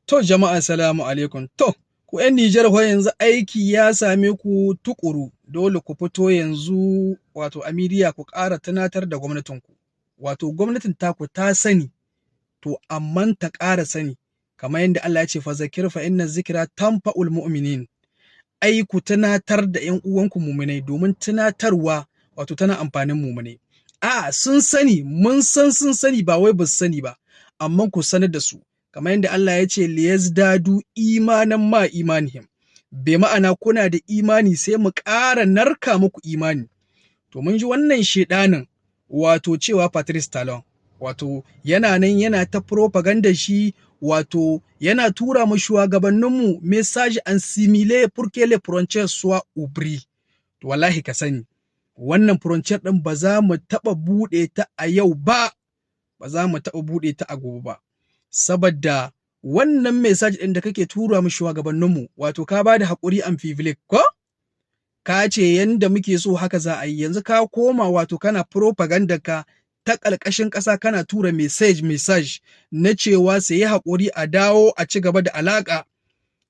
To jama'a, salamu alaikum. To, ku 'yan Nijar fa, yanzu aiki ya same ku tukuru, dole ku fito yanzu wato a media ku ƙara tunatar da gwamnatinku. Wato gwamnatin taku ta sani, to amman ta ƙara sani, kamar yadda Allah ya ce: "Fa zakir fa inna zikra tanfa'ul mu'minin." Ai ku tunatar da 'yan uwanku muminai, domin tunatarwa wato tana amfanin muminai. A sun sani, mun san sun sani, ba wai ba su sani ba, amma ku sanar da su. Kamar yadda Allah ya ce: "Liyazdadu imanan ma imanihim." Bi ma'ana, kuna da imani, sai mu ƙara narka muku imani. To mun ji wannan shedanin, wato cewa Patrice Talon, wato yana nan yana ta propaganda shi, wato yana tura mu shugabanninmu message en similé pour que les frontières soient ouvertes. To wallahi ka sani, wannan frontière ɗin ba za mu taɓa buɗe ta a yau ba, ba za mu taɓa buɗe ta a gobe ba. Saboda wannan message ɗin da kake tura mu shugabanninmu, wato ka ba da haƙuri en public ko? Ka ce yanda muke so haka za a yi, yanzu ka koma wato kana propaganda ka ta ƙarƙashin ƙasa, kana tura message na cewa su yi haƙuri a dawo a ci gaba da alaƙa.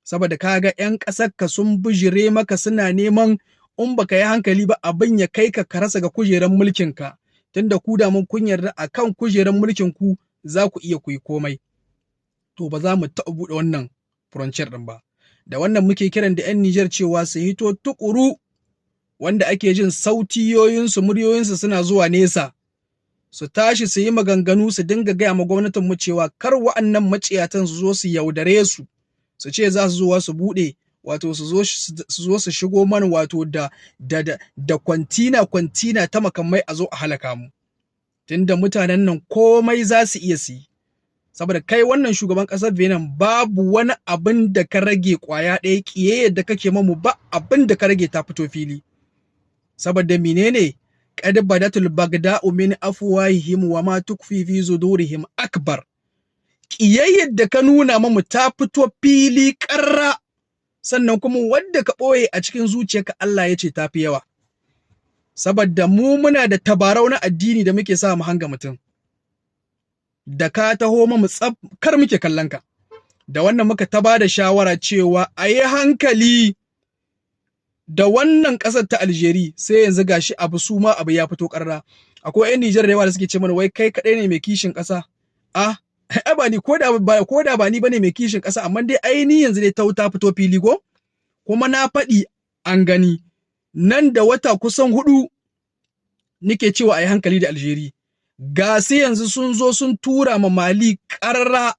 Saboda ka ga 'yan ƙasarka sun bijire maka, suna neman in baka yi hankali ba abin ya kai ka ka rasa ga kujerar mulkinka, tunda ku da mun kun yarda a kan kujerar mulkin ku za ku iya ku yi komai. To ba za mu taɓa buɗe wannan frontière ɗin ba. Da wannan muke kiran da 'yan Nijar cewa su hito tukuru, wanda ake jin sautiyoyinsu, muryoyinsu suna zuwa nesa, su tashi su yi maganganu, su dinga gaya ma gwamnatin mu cewa kar wa'annan maciyatan su zo su yaudare su, su ce za su zo su buɗe, wato su zo su shigo mana wato da kwantina kwantina ta makamai, a zo a halaka mu, tunda mutanen nan komai za su iya su yi. Saboda kai wannan shugaban ƙasar Benin, babu wani abin da ka rage ƙwaya ɗaya. Ƙiyayyar da kake mamu, ba abin da ka rage, ta fito fili. Saboda menene? "Qad badatul bagda'u min afwahihim wa ma tukfi fi sudurihim akbar." Ƙiyayyar da ka nuna mamu ta fito fili ƙarra, sannan kuma wadda ka ɓoye a cikin zuciyarka, Allah ya ce ta fi yawa. Saboda mu muna da tabarau na addini da muke sa mu hanga mutum. Da ka taho mu tsab kar muke kallon ka. Da wannan muka ta bada shawara cewa a yi hankali da wannan ƙasar ta Algeria, sai yanzu gashi abu su ma abu ya fito ƙarra. Akwai 'yan Nijar da yawa da suke ce mana wai kai kaɗai ne mai kishin ƙasa. Ah, ai ba ni, ko da ba ni bane mai kishin ƙasa, amma dai ai ni yanzu dai ta fito fili ko? Kuma na faɗi an gani, nan da wata kusan 4 nike cewa a yi hankali da Algeria. Ga sai yanzu sun zo sun tura ma Mali ƙarara,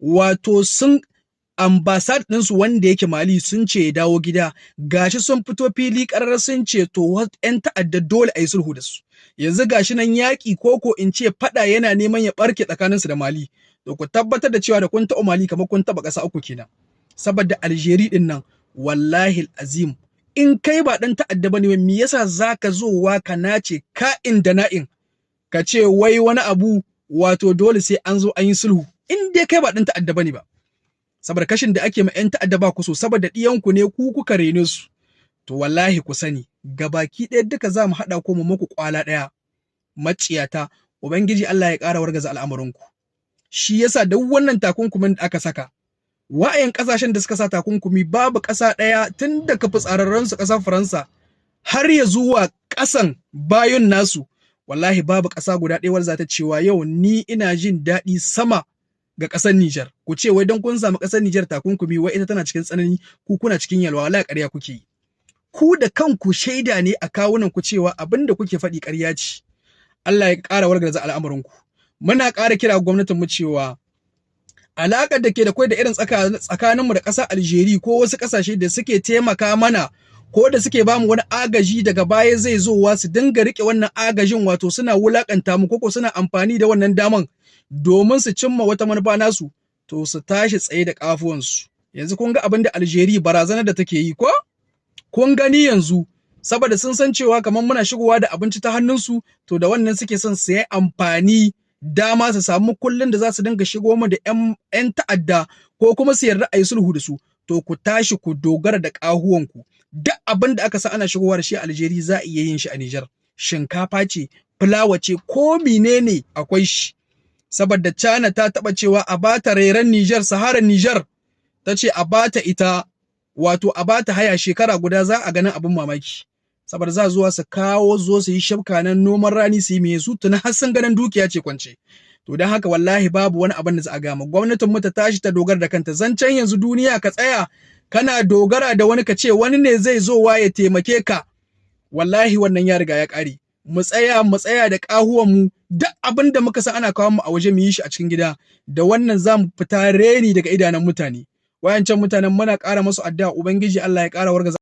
wato sun ambassade ɗinsu wanda yake Mali sun ce ya dawo gida. Gashi sun fito fili ƙarara sun ce to 'yan ta'adda dole a yi sulhu da su. Yanzu gashi nan yaƙi, koko in ce faɗa, yana neman ya ɓarke tsakaninsu da Mali. To ku tabbatar da cewa da kun taɓa Mali kamar kun taɓa ƙasa uku kenan. Saboda Algeria ɗin nan, wallahi azim, in kai ba ɗan ta'adda bane, me yasa zaka zo wa ka nace ka'in da na'in ka ce wai wani abu, wato dole sai an zo an yi sulhu, in dai kai ba ɗan ta'adda bane ba? Saboda kashin da ake ma 'yan ta'adda ba ku so, saboda ɗiyanku ne, ku kuka rene su. To wallahi ku sani, gabaki ɗaya duka za mu haɗa ko mu muku kwala ɗaya, maciyata. Ubangiji Allah ya ƙara wargaza al'amurinku. Shi yasa duk wannan takunkumin da aka saka, wa'ayan ƙasashen da suka sa takunkumi, babu ƙasa ɗaya tun daga fitsararren su ƙasar Faransa har ya zuwa ƙasan bayan nasu, wallahi babu ƙasa guda ɗaya wadda za ta cewa yau ni ina jin daɗi sama ga ƙasar Nijar. Ku ce wai don kun samu ƙasar Nijar takunkumi, wai ita tana cikin tsanani, ku kuna cikin yalwa, wallahi ƙarya kuke yi. Ku da kanku shaida ne a kawunan ku cewa abin da kuke faɗi ƙarya ce. Allah ya ƙara wargaza al'amurinku. Muna ƙara kira gwamnatin mu cewa alaƙar da ke da kwai da irin tsakaninmu da ƙasar Algeria ko wasu ƙasashe da suke taimaka mana ko da suke bamu wani agaji, daga baya zai zowa su dinga rike wannan agajin, wato suna wulakanta mu koko suna amfani da wannan daman domin su cimma wata manufa nasu, to su tashi tsaye da kafuwansu. Yanzu kun ga abin da Algeria barazanar da take yi ko? Kun gani yanzu, saboda sun san cewa kamar muna shigowa da abinci ta hannunsu, to da wannan suke son su yi amfani dama su samu kullun da za su dinga shigo mu da 'yan ta'adda ko kuma su yarda a yi sulhu da su. To ku tashi ku dogara da ƙahuwanku. Duk abin da aka san ana shigowa da shi a Algeria, za a iya yin shi a Nijar. Shinkafa ce, fulawa ce, ko menene akwai shi. Saboda China ta taɓa cewa a bata rairan Niger, Saharan Niger, ta ce a bata ita, wato a bata haya shekara guda, za a ganin abin mamaki. Saboda za zuwa su kawo zo su yi shabka nan, noman rani, su yi me su tuna har sun ganin dukiya ce kwance. To don haka wallahi babu wani abin da za a gama. Gwamnatin mu ta tashi ta dogara da kanta. Zancen yanzu duniya ka tsaya kana dogara da wani, ka ce wani ne zai zo wa ya taimake ka, wallahi wannan ya riga ya ƙare. Mu tsaya da ƙahuwan mu. Duk abin da muka san ana kawo mu a waje, mu yi shi a cikin gida. Da wannan za mu fita reni daga idanun mutane. Wayancan mutanen muna ƙara masu addu'a, Ubangiji Allah ya ƙara wargaza.